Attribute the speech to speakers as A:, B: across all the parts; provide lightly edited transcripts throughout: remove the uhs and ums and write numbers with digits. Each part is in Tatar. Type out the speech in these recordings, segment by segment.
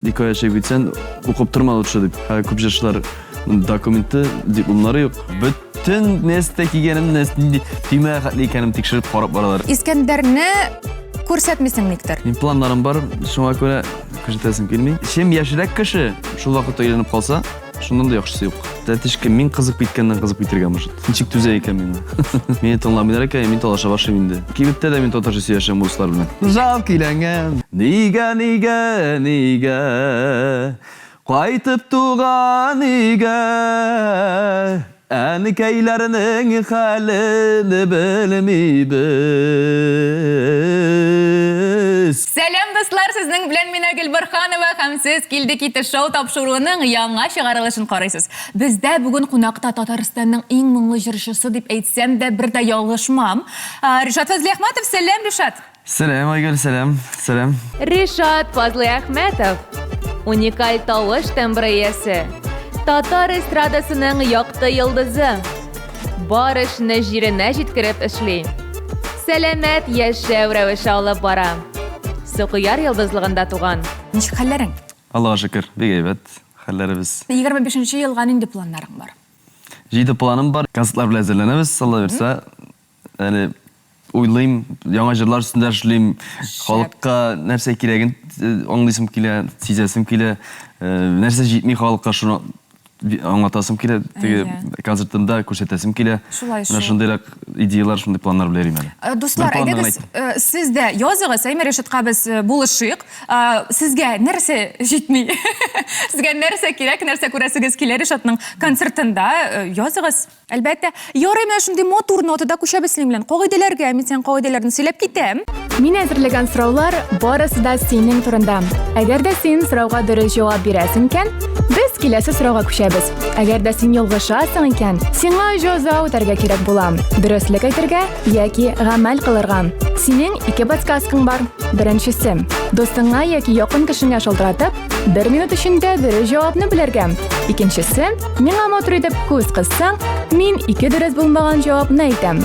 A: Ике ай яшәп китсән, укып торма лучше дип. Ә күп җырчылар документы, дипломнары юк. Бөтен нәрсә кигәнем, нинди төймә хәтле икәнен тикшереп карап баралар.
B: Искәндәрне күрсәтмисең никтер.
A: Мин планнарым бар, шуңа күрә күрсәтәсем килми. Чем яшьрәк кеше шул вакытта өйләнеп калса, шуннан да яхшысы юк. Тәтешкә мин кызып киткәннән кызып китергә может. Ничек түзә икән миңа? Мине тыңламыйлар икән, мин талаша башлыйм инде. Кибеттә дә мин татарча сөйләшәм урыслар белән. Жалко өйләнгән. Нигә, нигә, нигә Кайтып туган өйгә Әнкәйләрнең хәлен белмибез.
B: Сәлам, дуслар! Сезнең белән мин Айгөл Борһанова һәм сез Килде китте шоу тапшыруының яңа чыгарылышын карыйсыз. Бездә бүген кунакта Татарстанның иң моңлы җырчысы дип әйтсәм дә бер дә ялгышмам. Ришат Фазлыәхмәтов, сәлам, Ришат!
A: Сәлам, Айгөл, сәлам, сәлам.
B: Ришат Фазлыәхмәтов, уникаль тавыш тембры иясе, татар эстрадасының якты йолдызы. Бар эшне җиренә җиткереп эшли. Сәламәт яшәү рәвеше алып бара. Сукояр йолдызлыгында туган. Ничек хәлләрең?
A: Аллага шөкер, бик әйбәт хәлләребез.
B: 25 нче елга нинди планнарың бар?
A: Җиде планым бар. Концертлар белән әзерләнәбез, Алла бирсә. Әле уйлыйм, яңа җырлар өстендә эшлим. Халыкка нәрсә кирәген аңлыйсым килә, сизәсем килә. Нәрсә җитми халыкка, шуны аңлатасым килә, теге концертымда күрсәтәсем килә.
B: Шулай шул.
A: Менә шундыйрак идеялар, шундый планнар белән йөрим әле.
B: Э, дуслар, әйдәгез, э, сез дә языгыз, әйме Решатка без э, булышыйк. Сезгә нәрсә җитми? Сезгә нәрсә кирәк, нәрсә күрәсегез килә Решатның концертында? Языгыз. Әлбәттә. Ярый, менә шундый матур нотада күчәбез синең белән. Кагыйдәләргә, мин синең кагыйдәләрне сөйләп китәм.
C: Мин әзерләгән сораулар барысы да синең турында. Әгәр дә син сорауга дөрес җавап бирәсең икән, без киләсе сорауга күчәбез. Әгәр дә син ялгышасың икән, сиңа җәза үтәргә кирәк була. Дөреслек әйтергә яки гамәл кылырга. Синең ике подсказкаң бар. Беренчесе, дустыңа яки якын кешеңә шалтыратып, бер минут эчендә дөрес җавапны белергә. Икенчесе, миңа матур итеп күз кыссаң, мин ике дөрес булмаган җавапны әйтәм.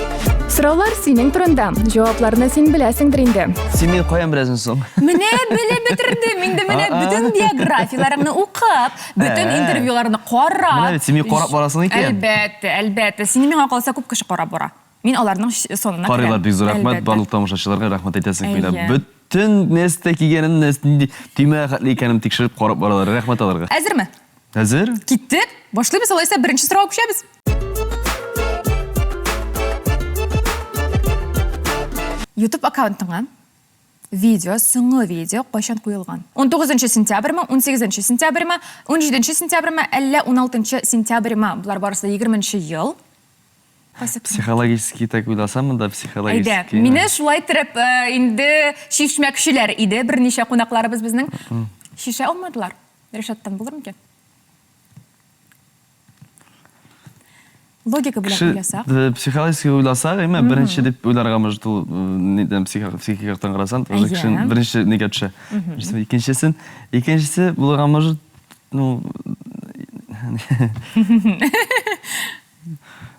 C: Сораулар синең турында. Җавапларны син беләсеңдер инде.
A: Син мине каян беләсең соң?
B: Менә белеп бетердем. Инде менә бөтен биографияләреңне укып, бөтен интервьюларны карап.
A: Менә бит син мине карап барасың икән.
B: Әлбәттә, әлбәттә. Сине миңа калса күп кеше карап бара. Мин аларның санына керәм.
A: Карыйлар, бик зур рәхмәт. Барлык тамашачыларга рәхмәт әйтәсем килә. Бөтен нәрсә кигәнем, нинди төймә хәтле икәнен тикшереп карап баралар. Рәхмәт аларга.
B: Әзерме?
A: Әзер.
B: Киттек. Башлыйбыз алайса, беренче сорауга күчәбез. YouTube аккаунтыңа видео, соңгы видео кайчан куелган? 19 сентябрьме, 18 сентябрьме, 17 сентябрьме, әллә 16 сентябрьме? Болар барысы да 20 ел.
A: Кайсы көн? Психологический так уйласам монда психологический.
B: Әйдә, мине шулай итеп э, инде чишмәкчеләр иде, берничә кунакларыбыз безнең. Шишә алмадылар. Ришаттан булыр микән? Логика белән уйласак.
A: Э, психологически уйласак, әмма беренче дип уйларга может ул э, нидән психик яктан карасаң, тоже кешенең беренче нигә төшә. Икенчесен, икенчесе булырга может, ну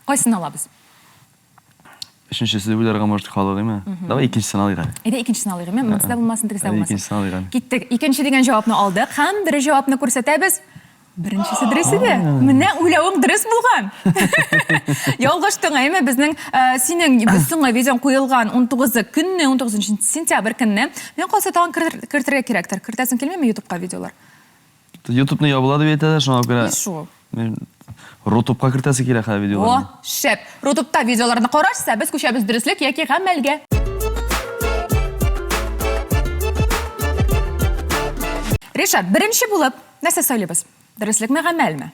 B: Кайсын алабыз?
A: Өченчесе дип уйларга может халык, әйме? Давай икенчесен алыйк әле.
B: Әйдә икенчесен алыйк, әйме? Монысы да булмасын, тегесе дә булмасын.
A: Икенчесен алыйк әле.
B: Киттек. Икенче дигән җавапны алдык һәм дөрес җавапны күрсәтәбез. Беренчесе дөрес иде. Менә уйлавың дөрес булган. Ялгыштың, әйме? Безнең э, синең соңгы видеоң куелган 19 көнне, 19 сентябрь көнне. Миңа калса тагын кертергә кирәктер. Кертәсең килмиме YouTubeка видеолар?
A: Ютубны ябыла дип әйтәләр, шуңа күрә.
B: И шул.
A: Мин Рутубка кертәсе килә хәзер видеоларны.
B: О, шәп. Рутубта видеоларны карарсыз, ә без күчәбез дөреслек яки гамәлгә. Ришат, беренче булып нәрсә сайлыйбыз? Дөреслекме, гамәлме?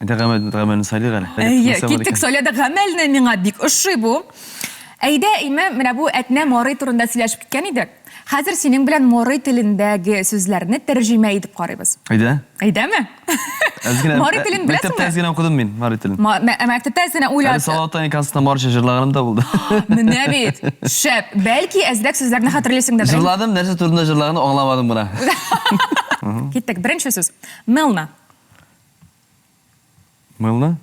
A: Әйдә гамәл, гамәлне сайлыйк әле.
B: Әйе, киттек, сайладык гамәлне, миңа бик ошый бу. Әйдә, име, менә бу Әтнә Морый турында сөйләшеп киткән идек. Хәзер синең белән морый телендәге сүзләрне тәрҗемә итеп карыйбыз.
A: Әйдә.
B: Әйдәме?
A: Әз генә.
B: Морый телен беләсеңме?
A: Мәктәптә әз генә укыдым мин морый телен.
B: Мәктәптә әз генә уйлап.
A: Әле Салават концертында морыйча җырлаганым да булды.
B: Менә бит. Шәп. Бәлки әзрәк сүзләрне хәтерлисең дә.
A: Җырладым, нәрсә турында җырлаганны аңламадым гына.
B: Киттек. Беренче сүз. Мелна.
A: Мылны?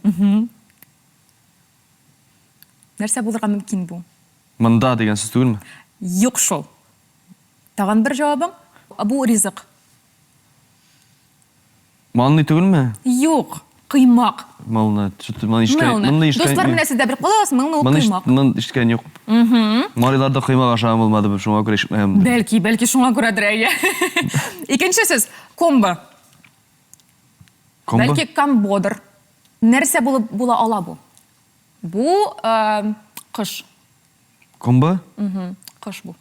B: Нәрсә булырга мөмкин бу?
A: Монда дигән сүз түгелме?
B: Юк шул. Тагын бер җавабың? Бу ризык.
A: Манный түгелме?
B: Юк, коймак.
A: Мылны, что-то моны ишеткән,
B: Мылны.
A: моны ишеткән.
B: Дуслар, менә сез дә белеп каласыз, мылны ул
A: Моны
B: коймак.
A: Моны ишеткән юк. Мариларда коймак ашаган булмады, шуңа күрә ишетмәгәнмен.
B: Бәлки, бәлки шуңа күрәдер, әйе. Икенче сүз, комбо.
A: Комбо?
B: Бәлки комбодыр. Нәрсә булып була ала бу? Бу кош.
A: Комбо?
B: Кош бу.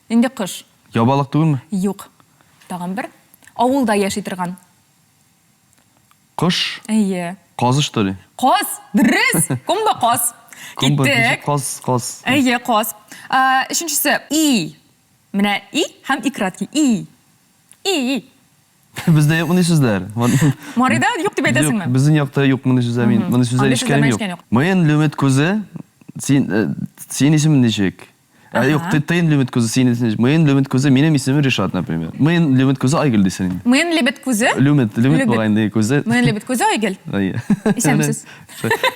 B: Нинди кош?
A: Ябалак түгелме?
B: Юк. Тагын бер. Авылда яши торган.
A: Кош?
B: Әйе.
A: Казы, что ли?
B: Каз! Дөрес! Комбо каз.
A: Комбо,
B: Киттек.
A: Каз, каз.
B: Әйе, каз. Өченчесе, и. Менә и һәм и краткий. И. И.
A: Бездә юк мондый сүзләр.
B: Марида юк дип әйтәсеңме?
A: Юк, безнең якта юк мондый сүзләр. Мин мондый сүзләр ишеткәнем юк. Мыен люмет күзе, син э, син исемең ничек? Ә, юк, ты тыен люмет күзе, син исемең ничек? Мыен люмет күзе, минем исемем Ришат, например. Мыен люмет күзе Айгөл дисең инде.
B: Мыен лебет күзе?
A: Люмет, люмет була инде күзе.
B: Мыен лебет күзе Айгөл.
A: Әйе.
B: Исәнмесез.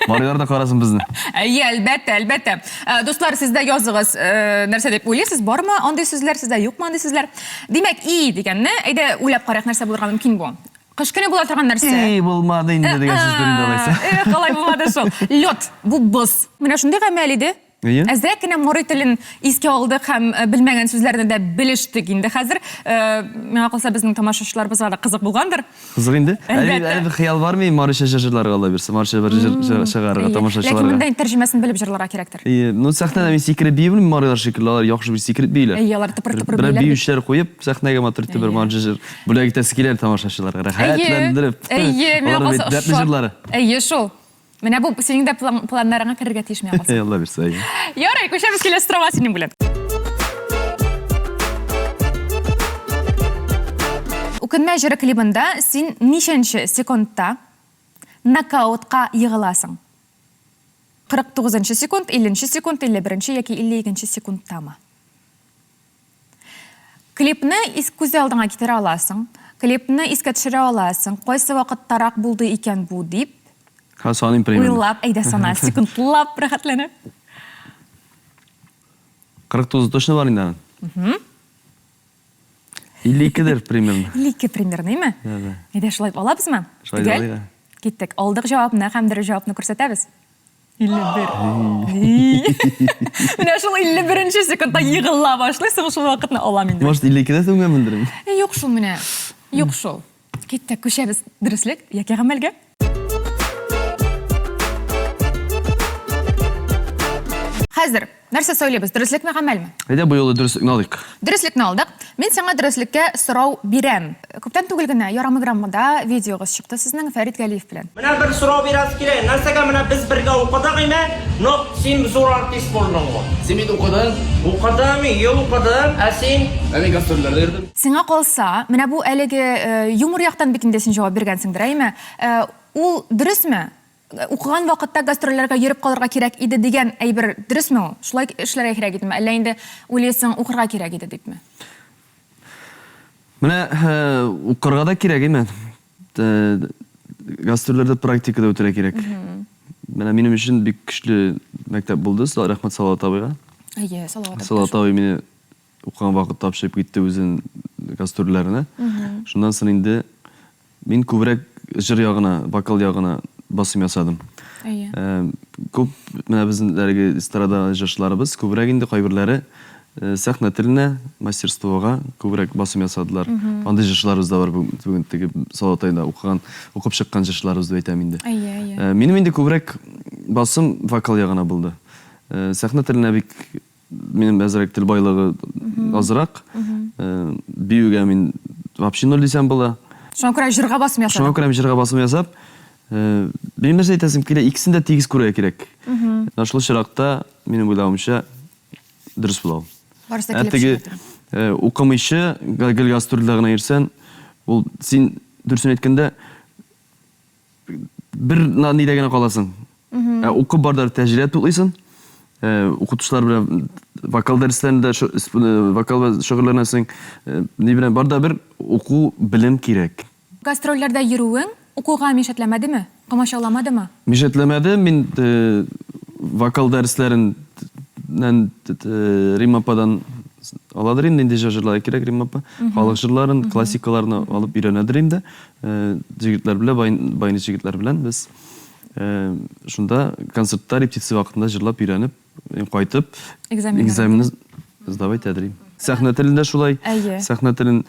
A: Марилар да карасын безне.
B: Әйе, әлбәттә, әлбәттә. Э, дуслар, сез дә языгыз, э, нәрсә дип уйлыйсыз, бармы андый сүзләр, сездә юкмы андый сүзләр? Димәк, и дигәнне, әйдә уйлап карыйк, нәрсә булырга мөмкин бу. Кыш көне була торган нәрсә.
A: И булмады инде дигән сүздер инде алайса.
B: Э, алай булмады шул. Лед, бу боз. Менә шундый гамәл иде.
A: Әйе.
B: Әзрәк кенә мори телен искә алдык һәм э, белмәгән сүзләрне дә белештек инде хәзер. Э, миңа калса, безнең тамашачыларыбызга да кызык булгандыр.
A: Кызык инде.
B: Әлбәттә.
A: Әле әле бер хыял бар ми марича җыр җырларга Алла бирсә, марича бер җыр җыр чыгарырга
B: Әйе. Ләкин
A: тамашачыларга.
B: монда инде тәрҗемәсен белеп җырларга кирәктер.
A: Әйе, ну сәхнәдә мин сикереп бии белмим марилар шикелле, алар яхшы бер сикереп бииләр.
B: Әйе, алар тыпыр-тыпыр
A: Берәр
B: бииләр бит.
A: биючеләр куеп, сәхнәгә матур итеп бер марича җыр бүләк итәсе килә әле тамашачыларга, рәхәтләндереп.
B: Әйе, миңа
A: Алар бит
B: калса
A: дәртле
B: ошар.
A: җырлары.
B: Әйе, шул. Менә бу синең дә план, планнарыңа керергә тиеш миңа калса.
A: Алла бирсә. әйе.
B: Ярый, күчәбез киләсе сорауга синең белән. Үкенмә җыры клибында син ничәнче секундта нокаутка егыласың? 49 нчы секунд, 50 нче секунд, 51 нче яки 52 нче секундтамы? Клипны ис күз алдыңа китерә аласың, клипны искә төшерә аласың, кайсы вакыттарак булды икән бу дип.
A: Ха, саныйм примерно.
B: Уйлап, әйдә сана, секундлап рәхәтләнеп.
A: 49 точно бар инде аның. 52 дер примерно.
B: 52 примерно, име?
A: Да, да.
B: Әйдә шулай алабызмы?
A: Шулай алыйк.
B: Киттек. Алдык җавапны һәм дөрес җавапны күрсәтәбез. 51. Менә шул 51 секундта егыла башлыйсың, шул вакытны алам инде.
A: Может, 52-дә сүнгәнмендер инде?
B: Э, юк шул менә. Юк шул. Киттек, күчәбез дөреслек яки гамәлгә. Хәзер нәрсә сөйлибез? Дөреслекме, гамәлме?
A: Әйдә, бу юлы дөреслекне алыйк.
B: Дөреслекне алдык. Мин сиңа дөреслеккә сорау бирәм. Күптән түгел генә Ярамый граммада видеогыз чыкты сезнең Фәрит Галиев белән.
D: Менә бер сорау бирәсе килә, нәрсәгә менә без бергә укыдык име, но син зур артист булдың го?
E: Син бит укыдың.
D: Укыдым, ел укыдым, ә син?
E: Ә мин гастрольләрдә йөрдем.
B: Сиңа калса, менә бу әлеге юмор яктан бит инде син җавап биргәнсеңдер, әйеме? Ул дөресме? Укыган вакытта гастрольләргә йөреп калырга кирәк иде дигән әйбер дөресме ул? Шулай эшләргә кирәк идеме? Әллә инде уйлыйсың, укырга кирәк иде дипме?
A: Менә укырга да кирәк, әйме? Гастрольләрдә практика да үтәргә кирәк. Менә минем өчен бик көчле мәктәп булды. Рәхмәт Салават абыйга.
B: Әйе, Салават абый.
A: Салават абый мине укыган вакытта алып чыгып китте үзен гастрольләренә. Шуннан соң инде Мин күбрәк җыр ягына, вокал ягына басым ясадым.
B: Әйе.
A: Күп менә безнең әлеге эстрада җырчыларыбыз күбрәк инде кайберләре сәхнә теленә, мастерствога күбрәк басым ясадылар. Андый җырчыларыбыз да бар бүген теге Салават аенда укыган, укып чыккан җырчыларыбыз дип әйтәм инде.
B: Әйе, әйе.
A: Минем инде күбрәк басым вокал ягына булды. Сәхнә теленә бик Минем әзрәк тел байлыгы азрак. Биюгә мин вообще ноль дисәм була.
B: Шуңа күрә җырга басым ясадың.
A: Шуңа күрә мин җырга басым ясап, минем нәрсә әйтәсем килә, икесен дә тигез күрергә кирәк. Менә шул очракта, минем уйлавымча, дөрес була ул.
B: Барысы да
A: Ә
B: килеп
A: теге
B: чыга торган.
A: укымыйча, гел гастрольдә генә йөрсән, ул син, дөресен әйткәндә, бер нидә генә каласың. Ә укып бар да тәҗрибә туплыйсың. Укытучылар белән вокал дәресләрендә вокал белән шөгыльләнәсең. Ни белән бар да бер уку, белем кирәк.
B: Гастрольләрдә йөрүең укуга мишәтләмәдеме? Комачауламадымы?
A: Мишәтләмәде. Мин вокал дәресләреннән Римма ападан. Аладыр инде нинди җыр җырларга кирәк, Римма апа. Халык җырларын, классикаларны алып өйрәнәдер инде. Җегетләр белән, баянист җегетләр белән без шунда концертта репетиция вакытында җырлап өйрәнеп, кайтып, экзаменны сдавать итәдер инде. Сәхнә телендә шулай. Сәхнә телен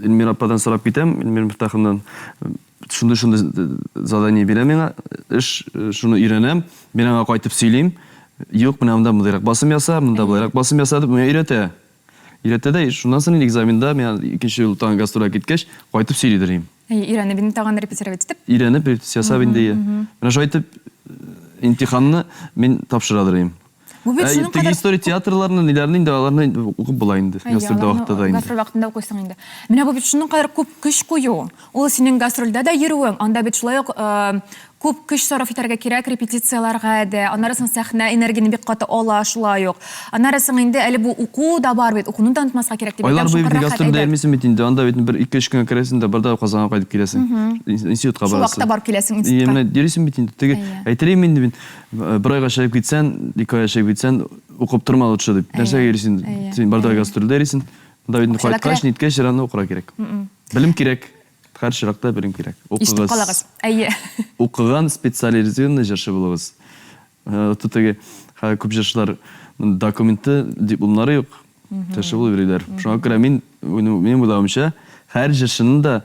A: Эльмира ападан сорап китәм, Эльмира Мифтаховнадан. Шундый-шундый задание бирә миңа, эш, шуны өйрәнәм, мин аңа кайтып сөйлим. Юк, менә монда мондыйрак басым яса, монда болайрак басым яса дип миңа өйрәтә. Өйрәтә дә, шуннан соң инде экзаменда миңа икенче юлы тагын гастрольгә киткәч, кайтып сөйлидер идем.
B: Әйе, өйрәнеп инде тагын репетировать итеп.
A: Өйрәнеп, репетиция ясап инде, әйе. Менә шулай итеп имтиханны мин тапшырадыр идем.
B: Бу бит
A: Ә,
B: шуның
A: теге
B: кадәр
A: история театрларны, ниләрне инде аларны инде укып була инде.
B: Әйе,
A: Гастрольдә
B: аларны
A: вакытта да инде.
B: Гастроль вакытында укыйсың инде. Менә бу бит шуның кадәр күп көч кую. Ул синең гастрольдә дә йөрүең, анда бит шулай ук э, күп көч сарыф итәргә кирәк репетицияләргә дә. Аннары соң сәхнә энергияне бик каты ала шулай ук. Аннары соң инде әле бу уку да бар бит, укуны да онытмаска кирәк дип
A: Айлар
B: әйтәм,
A: буе
B: шуңа
A: бит
B: рәхәт
A: гастрольдә
B: әйбәт.
A: йөрмисең бит инде. Анда бит бер ике-өч көнгә керәсең дә бар да Казанга кайтып киләсең. Институтка
B: Шул
A: барасың.
B: вакытта барып киләсең
A: Ие,
B: институтка.
A: менә йөрисең бит инде. Теге
B: Әйе.
A: әйтер идем инде мин, Бер айга чыгып китсән, ике айга чыгып китсән, укып торма лучше дип. Нәрсәгә йөрисең? Син бар да гастрольдә йөрисең. Монда бит кайткач, ниткәч, аны укырга кирәк. Белем кирәк. Һәр чиракта белем кирәк.
B: Укыгыз. Ишетеп калыгыз. Әйе.
A: Укыган специализированный җырчы булыгыз. Тут теге хәзер күп җырчылар документы, дипломнары юк. Җырчы булып йөриләр. Шуңа күрә мин, минем уйлавымча, һәр җырчының да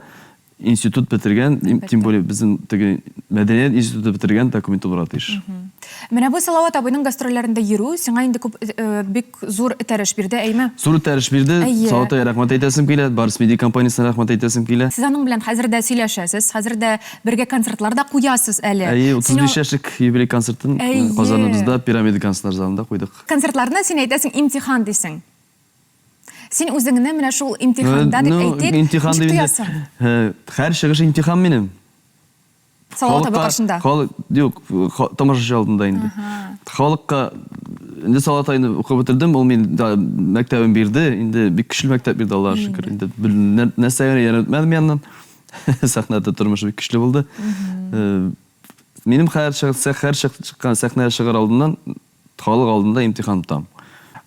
A: Институт бетергән, тем более безнең теге мәдәният институты бетергән документ булырга тиеш.
B: Менә бу Салават абыйның гастрольләрендә йөрү сиңа инде күп бик зур этәреш бирде, әйме?
A: Зур этәреш бирде. Салават абыйга рәхмәт әйтәсем килә, Барс Медиа компаниясенә рәхмәт әйтәсем килә.
B: Сез аның белән хәзер дә сөйләшәсез, хәзер дә бергә концертлар да куясыз әле.
A: Әйе, 35 яшьлек юбилей концертын Казаныбызда Пирамида концертлар залында куйдык.
B: Концертларны син әйтәсең имтихан дисең. Син үзеңне менә шул имтиханда дип әйтик,
A: имтихан
B: ничек
A: дип инде,
B: тоясың?
A: Һәр чыгыш имтихан минем.
B: Салават абый каршында.
A: Халык, юк, тамашачы алдында инде. Халыкка инде Салават абыйны укып бетердем, ул мин мәктәбен бирде, инде бик көчле мәктәп бирде, Аллага шөкер. Инде нәрсә генә өйрәтмәдем яннан. Сәхнәдә тормыш бик көчле булды. Минем һәр чыккан сәхнәгә чыгар алдыннан Халык алдында имтихан тотам.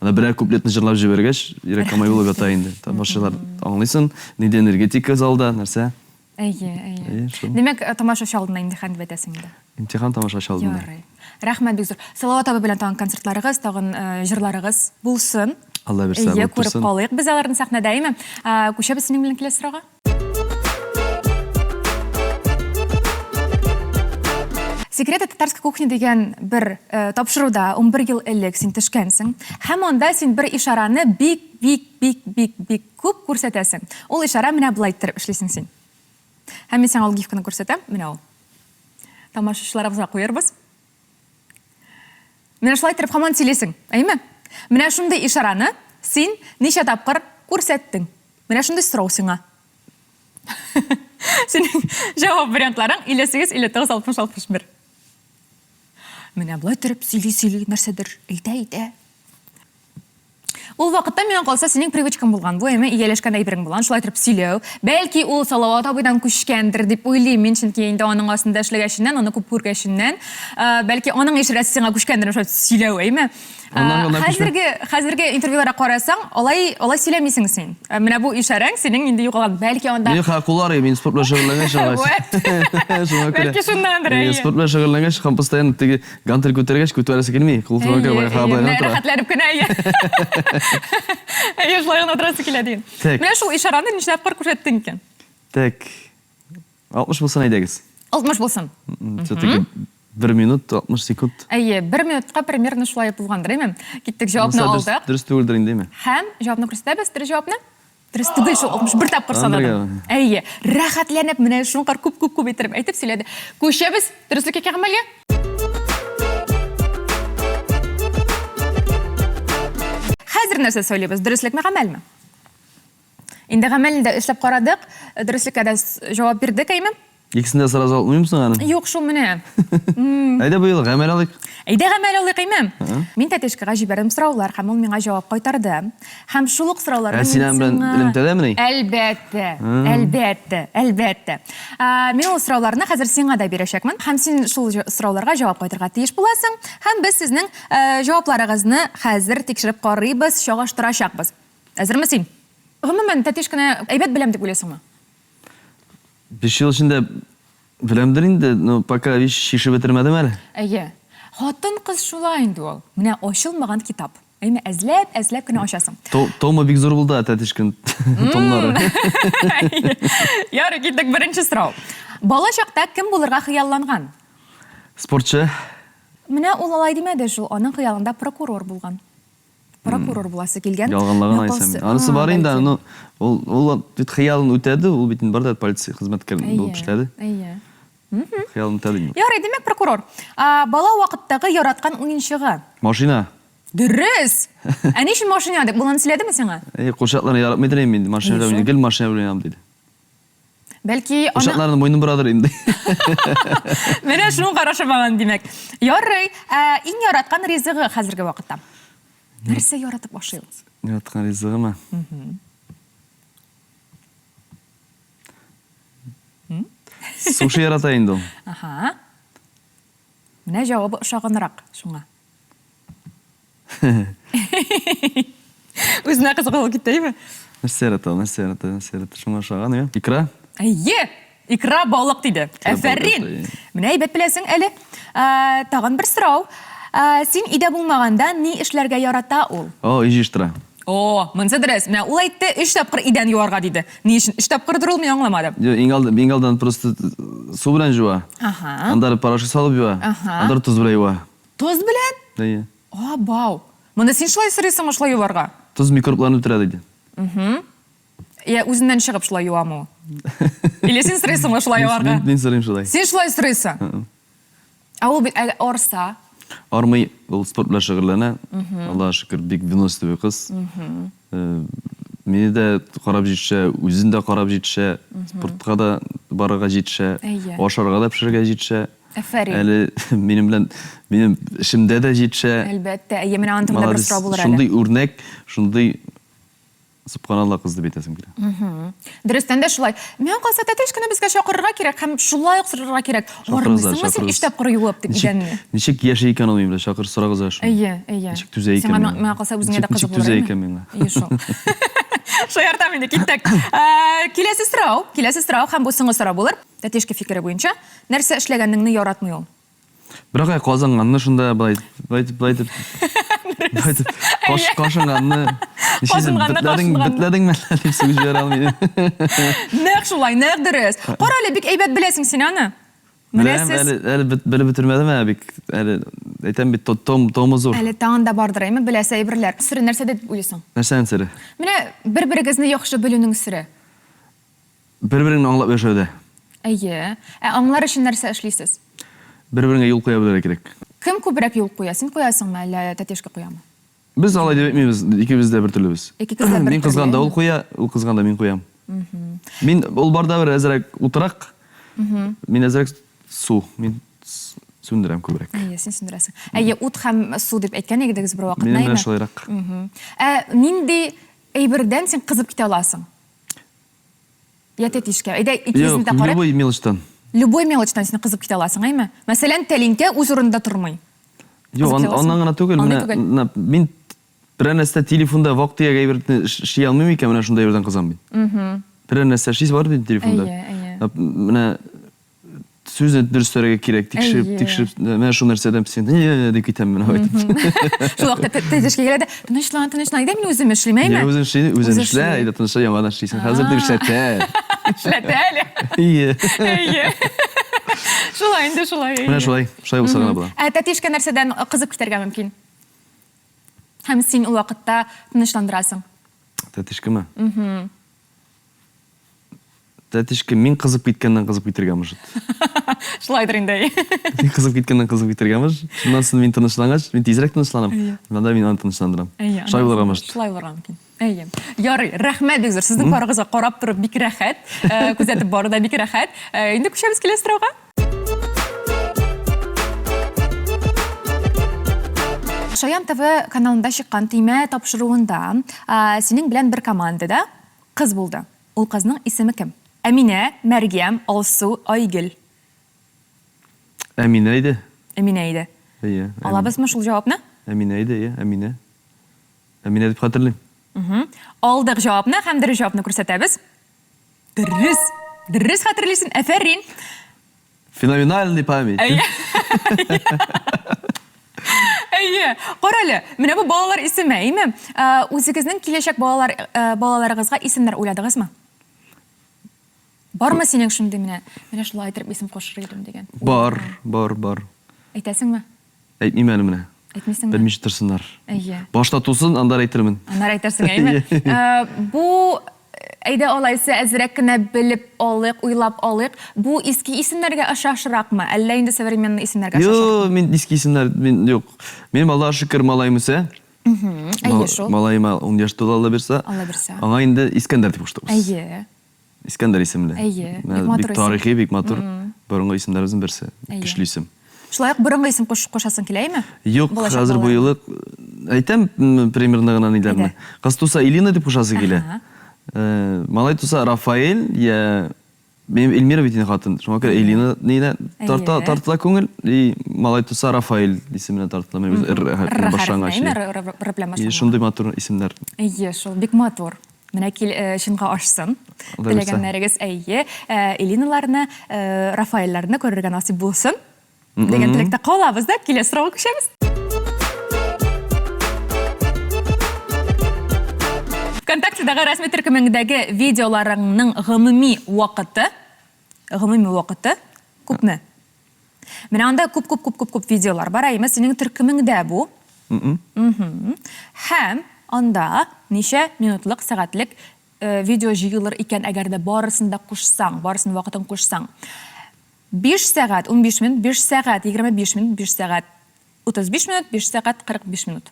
A: Анда берәр куплетны җырлап җибәргәч, йөрәк камай булып ята инде. Тамашачылар аңлыйсың, нинди энергетика залда, нәрсә.
B: Әйе, әйе.
A: Әйе, шул.
B: Димәк, тамашачы алдында имтихан дип әйтәсең инде.
A: Имтихан тамашачы алдында.
B: Ярый. Рәхмәт бик зур. Салават абый белән тагын концертларыгыз, тагын җырларыгыз булсын.
A: Алла бирсә,
B: Әйе,
A: булып
B: күреп
A: торсын.
B: калыйк без аларны сәхнәдә, әйеме? Күчәбез синең белән киләсе сорауга. Секреты татарской кухни дигән бер э, тапшыруда 11 ел элек син төшкәнсең. Һәм анда син бер ишараны бик бик бик бик бик күп күрсәтәсең. Ул ишара менә болай иттереп эшлисең син. Һәм мин сиңа ул гифканы күрсәтәм. Менә ул. Тамашачыларыбызга куербыз. Менә шулай иттереп һаман сөйлисең, әйеме? Менә шундый ишараны син ничә тапкыр күрсәттең? Менә шундый сорау сиңа. Синең җавап вариантларың 58, 59, 60, 61. Менә болай торып сөйли-сөйли нәрсәдер әйтә-әйтә. Ул вакытта миңа калса синең привычкаң булган бу, әмма ияләшкән әйберең булган, шулай торып сөйләү. Бәлки ул Салават абыйдан күчкәндер дип уйлыйм мин, чөнки инде аның астында эшләгәченнән, аны күп күргәченнән, бәлки аның ишарәсе сиңа күчкәндер, шулай сөйләү, әйме?
A: Аннан гына күчмә.
B: Хәзерге, хәзерге интервьюларга карасаң, алай, алай сөйләмисең син. Менә бу ишарәң синең инде югалган. Бәлки анда
A: Минем хәзер куллар, мин спорт белән шөгыльләнгәч, алай.
B: Вәт.
A: Шуңа күрә.
B: Бәлки шуннандыр, әйе.
A: Спорт белән шөгыльләнгәч, һәм постоянно теге гантель күтәргәч, күтәрәсе килми. Кул шуңа күрә
B: Әйе,
A: баягы
B: әйе,
A: былай
B: менә
A: гына тора.
B: рәхәтләнеп кенә, әйе. Әйе, шулай гына утырасы килә диген.
A: Так.
B: Менә шул ишараны ничә тапкыр күрсәттең икән?
A: Так. 60 булсын әйдәгез.
B: 60 булсын.
A: Все-таки 1 минут 60 секунд.
B: Әйе, 1 минутка примерно шулай булгандыр, әйме? Киттек, җавапны алдык.
A: Дөрес түгелдер инде, әйме?
B: Һәм җавапны күрсәтәбез, дөрес җавапны. Дөрес түгел шул, 61 тапкыр санадым. Әйе, рәхәтләнеп, менә шуңкар күп-күп-күп иттереп әйтеп сөйләде. Күчәбез дөреслеккә гамәлгә. Хәзер нәрсә сөйлибез? Дөреслекме, гамәлме? Инде гамәлне дә эшләп карадык, дөреслеккә дә җавап бирдек, әйме?
A: Икесен дә сразу алып соң аны?
B: Юк шул менә.
A: Әйдә быел гамәл алыйк.
B: Әйдә гамәл алыйк, әйме? Мин Тәтешкәгә җибәрдем сораулар һәм ул миңа җавап кайтарды. Һәм шул ук сорауларны
A: Ә син аның белән элемтәдәмени?
B: Әлбәттә, әлбәттә, әлбәттә. Мин ул сорауларны хәзер сиңа да бирәчәкмен һәм син шул сорауларга җавап кайтырга тиеш буласың. Һәм без сезнең җавапларыгызны хәзер тикшереп карыйбыз, чагыштырачакбыз. Әзерме син? Гомумән, Тәтешкәне әйбәт беләм дип уйлыйсыңмы?
A: Биш ел эчендә беләмдер инде, но пока вич чишеп бетермәдем әле.
B: Әйе. Хатын-кыз шулай инде ул. Менә ачылмаган китап. Әйме, әзләп, әзләп кенә ачасың.
A: Томы бик зур булды, Тәтешкин томнары.
B: Ярый, киттек. Беренче сорау. Бала чакта кем булырга хыялланган?
A: Спортчы.
B: Менә ул алай димәде шул, аның хыялында прокурор булган. Прокурор буласы килгән.
A: Ялганлаган Айсәм. Анысы бар инде, ну, ул ул бит хыялын үтәде, ул бит инде бар да полиция хезмәткәре булып эшләде.
B: Әйе.
A: Хыялын үтәде инде.
B: Ярый, димәк, прокурор. Бала вакыттагы яраткан уенчыгы?
A: Машина.
B: Дөрес! Ә ни өчен машина дип? Ул аны сөйләдеме сиңа?
A: Әйе, курчакларны яратмыйдыр инде мин, машина белән, гел машина белән уйнам диде.
B: Бәлки аны...
A: Курчакларның муенын борадыр инде.
B: Менә шуның карашы баган, димәк. Ярый, ә, иң яраткан ризыгы хәзерге вакытта? Нәрсә яратып ашый ул?
A: Яраткан ризыгымы? Суши ярата инде ул.
B: Аһа. Менә җавабы ошаганрак шуңа. Үзенә кызык булып китте, әйме?
A: Нәрсә ярата, нәрсә ярата, нәрсә ярата. Шуңа ошаган, әйме? Икра?
B: Әйе! Икра балык диде. Әфәрин! Менә әйбәт беләсең әле. Тагын бер сорау. Син өйдә булмаганда ни эшләргә ярата ул?
A: О, өй җыештыра.
B: О, монысы дөрес. Менә ул әйтте, өч тапкыр идән юарга диде. Ни өчен өч тапкырдыр ул, мин аңламадым.
A: Юк, иң алда, иң алдан просто су белән җуа.
B: Ага.
A: Аннары порошок салып юа.
B: Ага.
A: Аннары тоз белән юа.
B: Тоз белән?
A: Әйе.
B: Абау! Моны син шулай сорыйсыңмы шулай юарга?
A: Тоз микробларны үтерә диде.
B: Угу. Я үзеннән чыгып шулай юамы ул? Или син сорыйсыңмы шулай юарга?
A: Мин, мин сорыйм шулай.
B: Син шулай сорыйсың? Ә ул бит ә, арса.
A: Армый, ул спорт белән шөгыльләнә. Аллага шөкер, бик выносливый кыз. Э, мине дә карап җитешә, үзен дә карап җитешә, спортка да барырга җитешә, ашарга да пешерергә җитешә.
B: Әфәрин.
A: Әле минем белән минем эшемдә дә җитешә.
B: Әлбәттә, әйе, менә аның турында бер сорау булыр әле.
A: Шундый үрнәк, шундый Сөбханалла кыз дип әйтәсем
B: килә. Дөрестән дә шулай. Миңа калса, тәтеш кенә безгә чакырырга кирәк һәм шулай ук сорарга кирәк. Армыйсыңмы син өч тапкыр юып дип идәнне?
A: Ничек яши икән ул минем белән? Чакыр, сорагыз әле шуны.
B: Әйе, әйе.
A: Ничек түзә икән
B: миңа? Миңа калса, үзеңә дә кызык
A: булыр. Ничек түзә икән миңа?
B: Әйе шул. Шаяртам инде, киттек. Киләсе сорау, киләсе сорау һәм бу соңгы сорау булыр. Тәтешкә фикере буенча, нәрсә эшләгәнеңне яратмый ул?
A: Бірақ әй казанганны шунда былай былай итеп былай итеп былай итеп каш кашынганны ничек бетләдең бетләдеңме әллә дип сүгеп җибәрә алмыйм.
B: Нәкъ шулай, нәкъ дөрес. Кара әле, бик әйбәт беләсең син аны.
A: Менә сез әле әле белеп бетермәдем әле бик әле әйтәм бит том томы зур.
B: Әле тагын да бардыр, әйме, беләсе әйберләр. Сере нәрсәдә дип уйлыйсың?
A: Нәрсәнең сере?
B: Менә бер-берегезне яхшы белүнең сере.
A: Бер-береңне аңлап яшәүдә.
B: Әйе. Ә аңлар өчен нәрсә эшлисез?
A: Бер-береңә юл куя белергә кирәк.
B: Кем күбрәк юл куя? Син куясыңмы, әллә тәтешкә куямы?
A: Без алай дип әйтмибез, икебез дә бертөрле без.
B: Икегез дә бертөрле.
A: Мин кызганда ул куя, ул кызганда мин куям. Мин ул барда бер әзрәк утырак. Мин әзрәк су, мин сүндерәм күбрәк.
B: Әйе, син сүндерәсең. Әйе, ут һәм су дип әйткән идегез бер вакытны,
A: Минем белән шулайрак.
B: Ә нинди әйбердән син кызып китә аласың? Я тәтишкә. Әйдә, икебезне дә карыйк.
A: Любой мелочтан.
B: Любой мелочтан син кызып китә аласың, әйме? Мәсәлән, тәлинкә үз урынында тормый.
A: Юк, аннан гына түгел, менә мин берәр нәрсә телефонда вак-төяк әйберне эшли алмыйм икән, менә шундай әйбердән кызам мин. Берәр нәрсә эшлисе бар бит телефонда.
B: Әйе, әйе.
A: Менә Сүзне дөресләргә кирәк, тикшереп, тикшереп, менә шул нәрсәдән син дип китәм менә әйтеп.
B: Шул вакытта тәтешкә килә дә, тынычлан, тынычлан, әйдә мин үзем эшлим, әйме?
A: Йә, үзең эшли, үзең эшлә, әйдә тынычлан, яңадан эшлисең. Хәзер дип эшләтә.
B: Эшләтә әле.
A: Ие.
B: Әйе. Шулай инде, шулай.
A: Менә шулай, шулай булса гына була.
B: Ә тәтешкә нәрсәдән кызып китәргә мөмкин? Һәм син ул вакытта тынычландырасың.
A: Тәтешкәме? Тәтешкә мин кызып киткәннән кызып китергә может.
B: Шулайдыр инде.
A: Мин кызып киткәннән кызып китергә может. Шуннан соң мин тынычлангач, мин тизрәк тынычланам. Әйе. Анда мин аны тынычландырам.
B: Әйе.
A: Шулай булырга может.
B: Шулай булырга мөмкин. Әйе. Ярый, рәхмәт бик зур. Сезнең парыгызга карап торып бик рәхәт, э, күзәтеп бару да бик рәхәт. Э, инде күчәбез киләсе сорауга. Шаян ТВ каналында чыккан Төймә тапшыруында э, синең белән бер командада кыз булды. Ул кызның исеме кем? Әминә, Мәргәм, Алсу, Айгөл.
A: Әминә иде.
B: Әминә иде.
A: Әйе.
B: Алабызмы шул җавапны?
A: Әминә иде, әйе, Әминә. Әминә дип хәтерлим.
B: Алдык җавапны һәм дөрес җавапны күрсәтәбез. Дөрес! Дөрес хәтерлисең, афәрин!
A: Феноменальный память.
B: Әйе. Әйе. Кара әле, менә бу балалар исеме, әйеме? Үзегезнең киләчәк балалар балаларыгызга исемнәр уйладыгызмы? Бармы синең шундый менә, менә шулай итеп исем кушыр идем дигән?
A: Бар, бар, бар.
B: Әйтәсеңме?
A: Әйтмим әле менә.
B: Әйтмисеңме?
A: Белмичә торсыннар.
B: Әйе.
A: Башта тусын, аннары әйтермен.
B: Аннары әйтерсең, әйеме? Э, бу әйдә алайса әзрәк кенә белеп алыйк, уйлап алыйк. Бу иске исемнәргә ошашракмы, әллә инде современный исемнәргә ошашракмы?
A: Юк, мин иске исемнәр, мин юк. Минем Аллага шөкер малаем үсә.
B: Әйе шул.
A: Малаема 10 яшь тулды, Алла бирса.
B: Алла бирса.
A: Аңа инде Искәндәр дип куштык без.
B: Әйе.
A: Искәндәр исемле.
B: Әйе,
A: бик
B: матур
A: исем. Тарихи, бик матур. Борынгы исемнәребезнең берсе. Көчле исем.
B: Шулай ук борынгы исем кушасың килә име?
A: Юк, хәзер бу юлы әйтәм примерно гына ниләрне. Кыз туса Элина дип кушасы килә. Э, малай туса Рафаэль я Минем Эльмира бит инде хатын. Шуңа күрә Элина нигә тарта тартыла күңел. И малай туса Рафаэль исеменә тартыла. Менә үзе р хәрефеннән башлангач.
B: Р
A: Шундый матур исемнәр.
B: Әйе, шул бик матур. Менә кил, э, чынга ашсын. Теләгәннәрегез әйе, э, Элиналарны, э, Рафаэльләрне күрергә насыйп булсын. Дигән теләктә калабыз да, киләсе сорауга күчәбез. ВКонтактедагы рәсми төркемеңдәге видеоларыңның гомуми вакыты, гомуми вакыты күпме? Менә анда күп-күп-күп-күп-күп видеолар бар, әйеме? Синең төркемеңдә бу. Һәм анда ничә минутлык, сәгатьлек э, видео җыелыр икән, әгәр дә барысын да кушсаң, барысын вакытын кушсаң. 5 сәгать 15 минут, 5 сәгать 25 минут, 5 сәгать 35 минут, 5 сәгать 45 минут.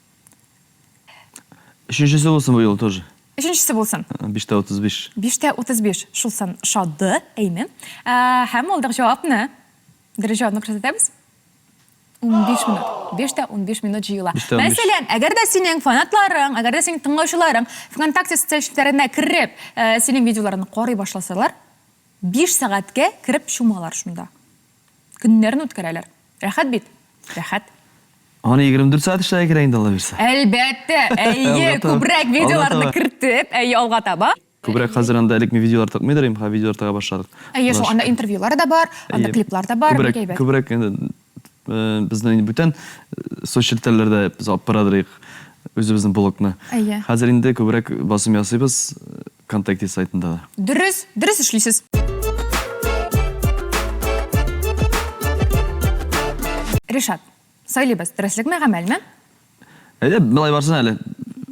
A: Өченчесе булсын бу юлы тоже.
B: Өченчесе булсын.
A: 5 тә 35.
B: 5 тә 35. Шул сан ошады, әйме? Һәм алдык җавапны. Дөрес җавапны күрсәтәбез. 15 минут. 5 тә 15 минут җыела. Мәсәлән, әгәр дә синең фанатларың, әгәр дә синең тыңлаучыларың ВКонтакте социаль челтәренә кереп, синең видеоларыңны карый башласалар, 5 сәгатькә кереп чумалар шунда. Көннәрен үткәрәләр. Рәхәт бит? Рәхәт.
A: Аны 24 сәгать эшләргә кирәк инде, Алла бирсә.
B: Әлбәттә, әйе, күбрәк видеоларны кертеп, әйе, алга таба.
A: Күбрәк хәзер анда элек мин видеолар тыкмыйдыр идем, хәзер видеолар тыга башладык.
B: Әйе, шул анда интервьюлар да бар, анда клиплар да бар, бик әйбәт.
A: Күбрәк инде безнең инде бүтән соцчелтәрләрдә без алып барадыр идек үзебезнең блогны.
B: Әйе.
A: Хәзер инде күбрәк басым ясыйбыз ВКонтакте сайтында да.
B: Дөрес, дөрес эшлисез. Ришат, сайлыйбыз, дөреслекме, гамәлме?
A: Әйдә, болай барсын әле.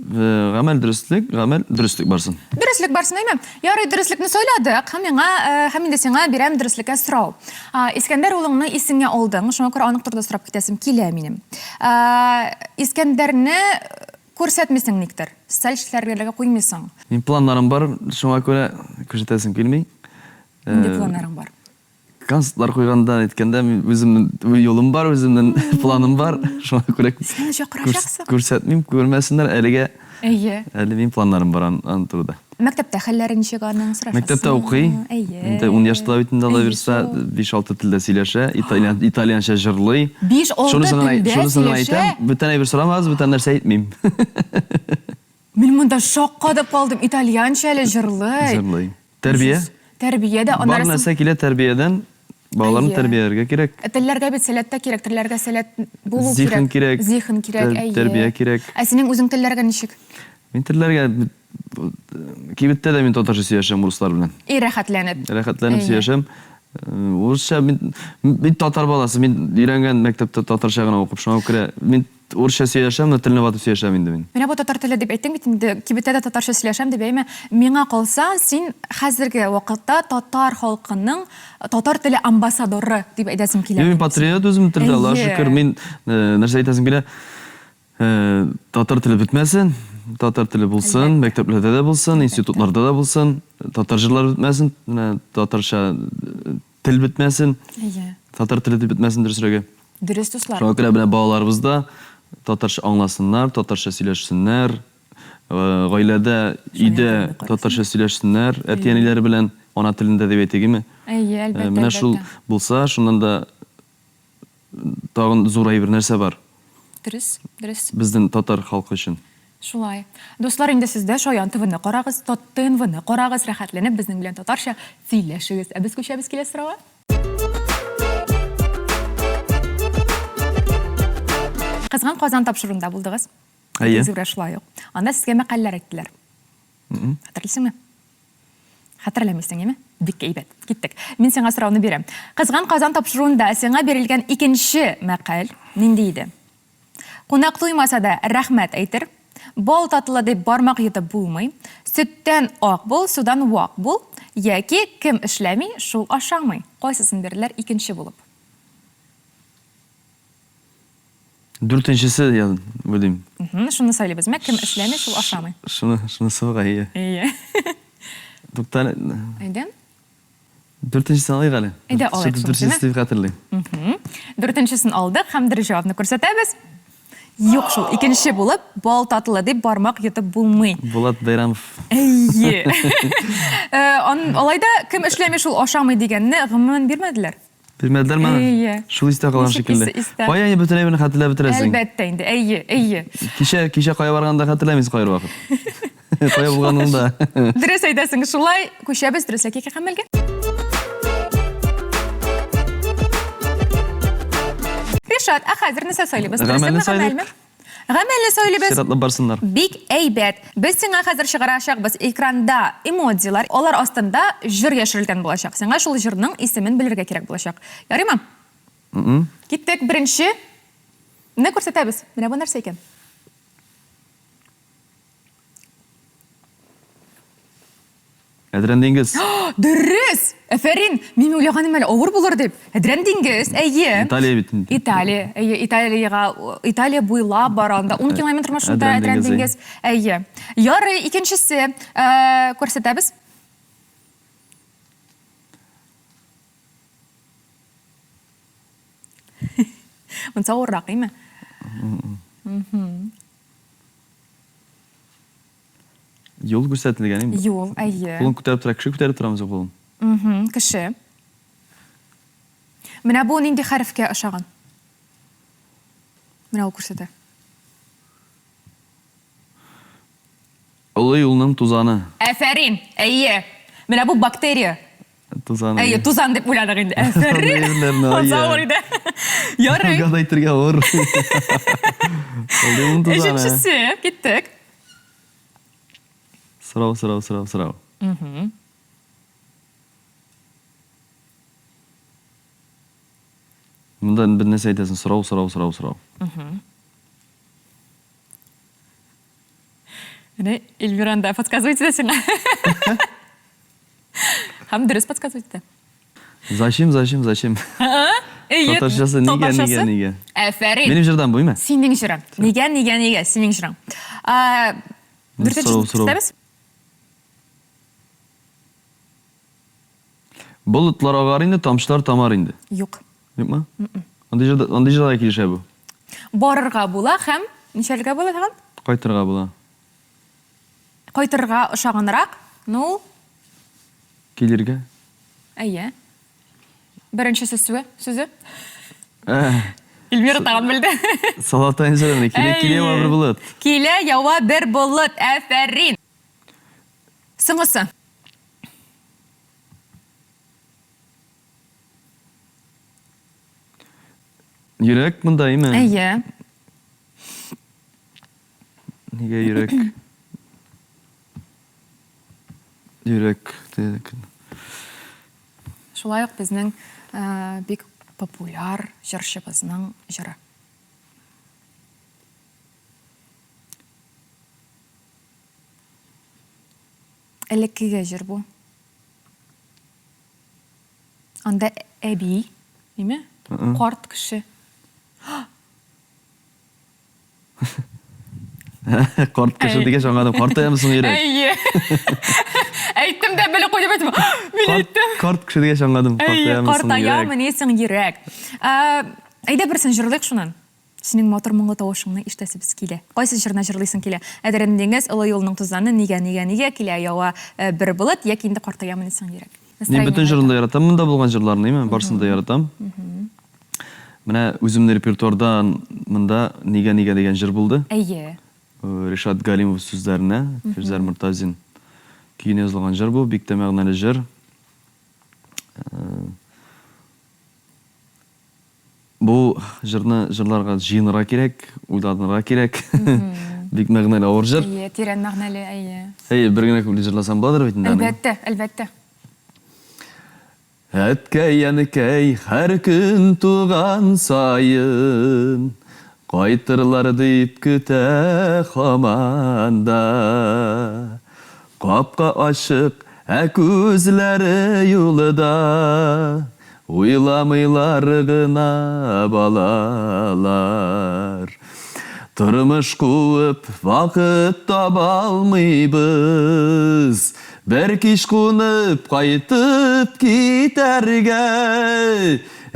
A: Э, гамәл дөреслек, гамәл дөреслек барсын.
B: Дөреслек барсын, әйме? Ярый, дөреслекне сайладык. Һәм миңа, э, һәм инде сиңа бирәм дөреслеккә сорау. Искәндәр улыңны исеңә алдың, шуңа күрә аның турында сорап китәсем килә минем. Искәндәрне Күрсәтмисең никтер. Социаль челтәрләргә куймыйсың.
A: Минем планнарым бар, шуңа күрә күрсәтәсем килми.
B: Нинди планнарың бар?
A: Концертлар куйганда, әйткәндә, мин үземнең юлым бар, үземнең планым бар. Шуңа күрә
B: Син аны чакырачаксың.
A: күрсәтмим, күрмәсеннәр әлегә.
B: Әйе.
A: Әле минем планнарым бар аның турыда.
B: Мәктәптә хәлләре ничек аның, сорашасыңмы?
A: Мәктәптә укый.
B: Әйе.
A: Инде ун яшь тула бит инде, Алла бирса, биш-алты телдә сөйләшә, итальян, итальянча җырлый.
B: Биш-алты телдә
A: Шунысын гына
B: сөйләшә?
A: әйтәм, бүтән әйбер сорамагыз, бүтән нәрсә әйтмим.
B: Мин монда шаккатып калдым, итальянча әле җырлый.
A: Җырлый. Тәрбия.
B: Тәрбия дә,
A: Бар
B: аннары
A: нәрсә килә тәрбиядән. Балаларны тәрбияләргә кирәк.
B: Ә телләргә бит сәләт тә кирәк, телләргә сәләт булу кирәк.
A: Зиһен кирәк.
B: Зиһен кирәк, әйе.
A: Тәрбия кирәк.
B: Ә синең үзең телләргә ничек?
A: Мин телләргә кибеттә дә мин татарча сөйләшәм урыслар белән.
B: И рәхәтләнеп.
A: Рәхәтләнеп сөйләшәм. Урысча мин мин татар баласы, мин өйрәнгән мәктәптә татарча гына укып, шуңа күрә мин урысча сөйләшәм, но телне ватып сөйләшәм инде мин.
B: Менә бу татар теле дип әйттең бит инде, кибеттә дә татарча сөйләшәм дип, әйме? Миңа калса, син хәзерге вакытта татар халкының татар теле амбассадоры дип әйтәсем килә.
A: Мин патриот үзем телдә, Аллага шөкер. Мин нәрсә әйтәсем килә, татар теле бетмәсен. Татар теле булсын, мәктәпләрдә дә булсын, институтларда да булсын, татар җырлары бетмәсен, менә татарча э, тел бетмәсен.
B: Әйе.
A: Татар теле дип бетмәсен дөресрәге.
B: Дөрес, дуслар.
A: Шуңа күрә менә балаларыбыз да татарча аңласыннар, татарча сөйләшсеннәр, э, гаиләдә, өйдә татарча сөйләшсеннәр, әти-әниләре белән ана телендә дип әйтик, име?
B: Әйе,
A: Э,
B: әлбәттә,
A: Менә шул
B: әлбәттә.
A: булса, шуннан да Тагын зур әйбер нәрсә бар?
B: Дөрес, дөрес.
A: Безнең татар халкы өчен.
B: Шулай. Дуслар, инде сез дә Шаян ТВны карагыз, Тат ТНВны карагыз, рәхәтләнеп безнең белән татарча сөйләшегез. Ә без күчәбез киләсе сорауга. Кызган Казан тапшыруында булдыгыз.
A: Әйе.
B: Зүрә шулай ук. Анда сезгә мәкальләр әйттеләр. Хәтерлисеңме? Хәтерләмисең, әйме? Бик әйбәт. Киттек. Мин сиңа сорауны бирәм. Кызган Казан тапшыруында сиңа бирелгән икенче мәкаль нинди иде? Кунак туймаса да, рәхмәт әйтер. Бал татлы дип бармак йотып булмый. Сөттән ак бул, судан вак бул. Яки кем эшләми, шул ашамый. Кайсысын бирделәр икенче булып?
A: Дүртенчесе, я уйлыйм.
B: Шуны сайлыйбыз. Мә, кем эшләми, шул ашамый.
A: Шуны, шунысы бугай, әйе.
B: Әйе.
A: Тукта әле.
B: Әйдә.
A: Дүртенчесен алыйк әле.
B: Әйдә, алыйк шуны.
A: Дүртенчесе дип хәтерлим.
B: Дүртенчесен алдык һәм дөрес җавапны күрсәтәбез. Юк шул, икенче булып, бал татлы дип бармак йотып булмый.
A: Булат Бәйрәмов.
B: Әйе. Э, алай да кем эшләми, шул ашамый дигәнне гомумән бирмәделәр.
A: Бирмәделәр моны?
B: Әйе.
A: Шул истә калган
B: Ничек
A: шикелле.
B: истә?
A: Кая инде бөтен әйберне хәтерләп бетерәсең?
B: Әлбәттә инде, әйе, әйе.
A: Кичә, кичә кая барганын да хәтерләмисең кайбер вакыт. Кая булганын да.
B: Дөрес әйтәсең, шулай күчәбез дөреслек яки гамәлгә. Ришат, ә хәзер нәрсә сайлыйбыз?
A: Гамәлне
B: Дөреслек ме,
A: сайлыйк.
B: гамәлме? Гамәлне сайлыйбыз.
A: Чиратлап барсыннар.
B: Бик әйбәт. Без сиңа хәзер чыгарачакбыз экранда эмодзилар. Алар астында җыр яшерелгән булачак. Сиңа шул җырның исемен белергә кирәк булачак. Ярыймы? Киттек. Беренче не күрсәтәбез. Менә бу нәрсә икән?
A: Әдрән диңгез.
B: Дөрес! Әфәрин! Мин уйлаганым әле авыр булыр дип. Әдрән диңгез, әйе.
A: Италия бит инде.
B: Италия, әйе, Италиягә, Италия буйлап бара анда. 10 километр маршрутта
A: Әдрән
B: Әдрән
A: диңгезе.
B: диңгез. Әйе. Ярый, икенчесе, күрсәтәбез. Монысы авыррак, әйме?
A: Юл күрсәтелгән инде.
B: Юл, әйе.
A: Кулын күтәреп тора, кеше күтәреп торамы соң кулын?
B: Мхм, кеше. Менә бу нинди хәрефкә ошаган? Менә ул күрсәтә.
A: Олы юлның тузаны.
B: Әфәрин, әйе. Менә бу бактерия.
A: Тузан.
B: Әйе, тузан дип уйладык инде. Әфәрин. Авыр иде. Ярый.
A: Гад әйтергә авыр. Олы юлның тузаны.
B: Өченчесе, киттек.
A: Сорау, сорау, сорау, сорау. Монда бер нәрсә әйтәсең, сорау, сорау, сорау, сорау.
B: Менә Эльмира анда подсказывать итә сиңа. Һәм дөрес подсказывать итә.
A: Зачем, зачем, зачем?
B: Әйе.
A: Татарчасы нигә, нигә, нигә?
B: Әфәрин.
A: Минем җырдан бу, име?
B: Синең җырың. Нигә, нигә, нигә? Синең җырың. Дүртенче күрсәтәбез.
A: Болытлар агар инде, тамчылар тамар инде.
B: Юк.
A: Юкмы? Андый җырда, андый җырга килешә бу.
B: Барырга була һәм ничәлгә була тагын?
A: Кайтырга була.
B: Кайтырга ошаганрак, ну.
A: Килергә.
B: Әйе. Беренче сүз сүзе. Эльмира тагын белде.
A: Салат җыры килә, килә ява бер болыт.
B: Килә ява бер болыт. Әфәрин. Соңгысы.
A: Йөрәк монда, име?
B: Әйе.
A: Нигә йөрәк? Йөрәк.
B: Шулай ук безнең бик популяр җырчыбызның җыры. Элеккеге җыр бу. Анда әби, ниме? Карт кеше.
A: Карт кеше дигәч аңладым, картаямы соң йөрәк?
B: Әйе. Әйттем дә белеп куйдым, әйттем. Мин әйттем.
A: Карт кеше дигәч аңладым,
B: картаямы соң йөрәк? Картаямы соң йөрәк? Әйдә берсен җырлыйк шуннан. Синең матур моңлы тавышыңны ишетәсебез килә. Кайсы җырны җырлыйсың килә? Әдәрен диңгез, олы юлның тузаны, нигә, нигә, нигә килә ява бер болыт, яки инде картаямыни соң йөрәк?
A: Мин бөтен җырын да яратам, монда булган җырларны, әйме, барысын да яратам. Менә үземнең репертуардан монда Нигә, нигә дигән җыр булды.
B: Әйе.
A: Ришат Галимов сүзләренә, Фирзәр Мортазин көенә язылган җыр бу, бик тә мәгънәле җыр. Бу җырны җырларга җыенырга кирәк, уйланырга кирәк. Бик мәгънәле авыр җыр.
B: Әйе, тирән мәгънәле, әйе.
A: Әйе, бер генә күпле җырласам буладыр бит инде
B: аны. Әлбәттә, әлбәттә.
A: Әткәй, әнкәй, һәр көн туган саен, Кайтырлар дип көтә һаман да. Капка ачык, ә күзләре юлда, Уйламыйлар гына балалар. Тормыш куып, вакыт табалмыйбыз, Бер кич кунып, кайтып китәргә.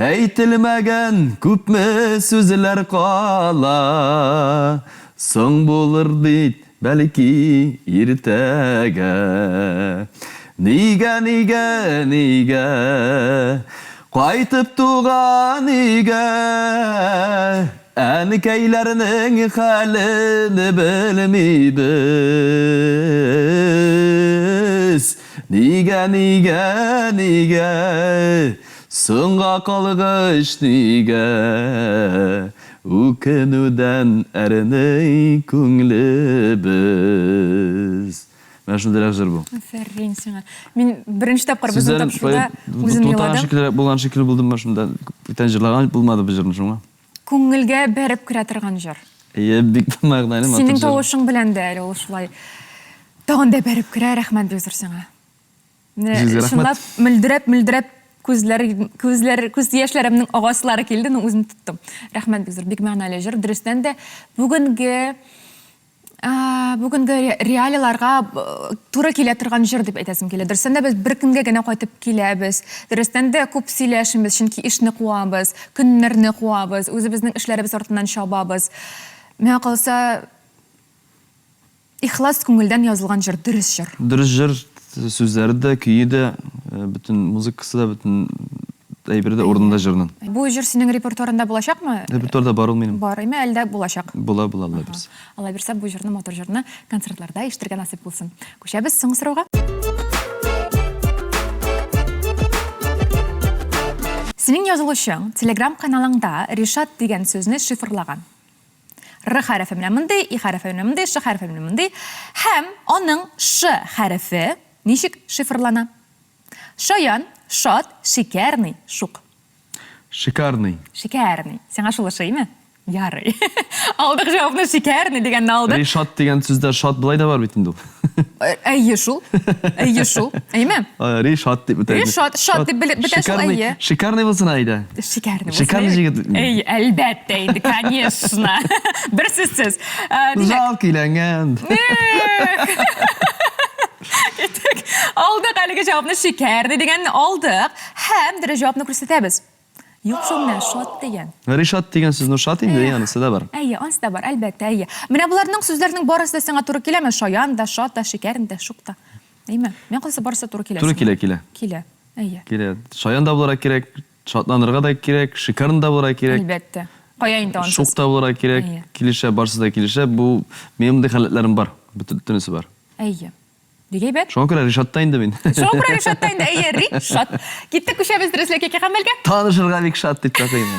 A: Әйтелмәгән күпме сүзләр кала, Соң булыр бит, Бәлки, иртәгә. Нигә, нигә, нигә Кайтып туган өйгә Әнкәйләрнең хәлен белмибез. Нигә, нигә, нигә Соңга калгач, нигә Үкенүдән әрни күңлебез. Менә шундыйрак җыр бу.
B: Афәрин сиңа. Мин беренче тапкыр безнең тапшыруда үзем еладым.
A: Шикеллерәк булган шикелле булдым менә шунда. Бүтән җырлаган булмады бу җырны шуңа.
B: Күңелгә бәреп керә торган җыр.
A: Әйе, бик мәгънәле
B: матур җыр. Синең тавышың белән дә әле ул шулай тагын да бәреп керә. Рәхмәт бик зур сиңа.
A: Менә
B: чынлап мөлдерәп, мөлдерәп күзләр, күзләр, күз яшьләремнең агаслары килде, но үзем тоттым. Рәхмәт бик зур, бик мәгънәле җыр. Дөрестән дә, бүгенге бүгенге реалияларга туры килә торган җыр дип әйтәсем килә. Дөрестән дә без бер көнгә генә кайтып киләбез. Дөрестән дә күп сөйләшмибез, чөнки эшне куабыз, көннәрне куабыз, үзебезнең эшләребез артыннан чабабыз. Миңа калса, Ихлас күңелдән язылган җыр, дөрес җыр.
A: Дөрес җыр, сүзләре дә, көе дә, бөтен музыкасы да, бөтен әйбере дә урынында җырның.
B: Бу җыр синең репертуарында булачакмы?
A: Репертуарда бар ул минем.
B: Бар, әйме, әле дә булачак.
A: Була, була, Алла бирсә.
B: Алла бирсә, бу җырны, матур җырны концертларда ишетергә насыйп булсын. Күчәбез соңгы сорауга. Синең язылучың Телеграм-каналыңда Ришат дигән сүзне шифрлаган. Р хәрефе менә мондый, И хәрефе менә мондый, Ш хәрефе менә мондый. Һәм аның Ш хәрефе ничек шифрлана? Шаян, шат, шикәрный, шук.
A: Шикарный.
B: Шикәрный. Сиңа шул ошыймы? Ярый. Алдык җавапны шикәрный дигәнне алдык.
A: Ришат дигән сүздә шат болай да бар бит инде ул.
B: Әйе шул. Әйе шул. Әйеме?
A: Ришат дип бетә.
B: Ришат, шат дип бетә шул, әйе.
A: Шикарный булсын әйдә.
B: Шикарный булсын.
A: Шикарный җегет.
B: Әй, әлбәттә инде, конечно. Бер сүзсез.
A: Жалко өйләнгән.
B: Киттек. Алдык әлеге җавапны шикәрный дигәнне алдык һәм дөрес җавапны күрсәтәбез. Юк шул менә, шат дигән.
A: Ришат дигән сүз, ну шат инде, әйе, анысы да бар.
B: Әйе, анысы да бар, әлбәттә, әйе. Менә боларның сүзләрнең барысы да сиңа туры киләме? Шаян да, шат та, шикәрн дә, шук та. Әйме? Миңа калса барысы да туры килә.
A: Туры килә, килә.
B: Килә, әйе.
A: Килә. Шаян да булырга кирәк, шатланырга да кирәк, шикарн да булырга кирәк.
B: Әлбәттә. Кая инде ансыз.
A: Шук та булырга кирәк. Килешә, барысы да килешә. Бу минем мондый халәтләрем бар. Бөтенесе бар.
B: Әйе. Бик әйбәт.
A: Шуңа күрә Ришат та инде мин.
B: Шуңа күрә Ришат та инде, әйе, Ришат. Киттек, күчәбез дөреслек яки гамәлгә.
A: Танышырга бик шат дип тә куйм.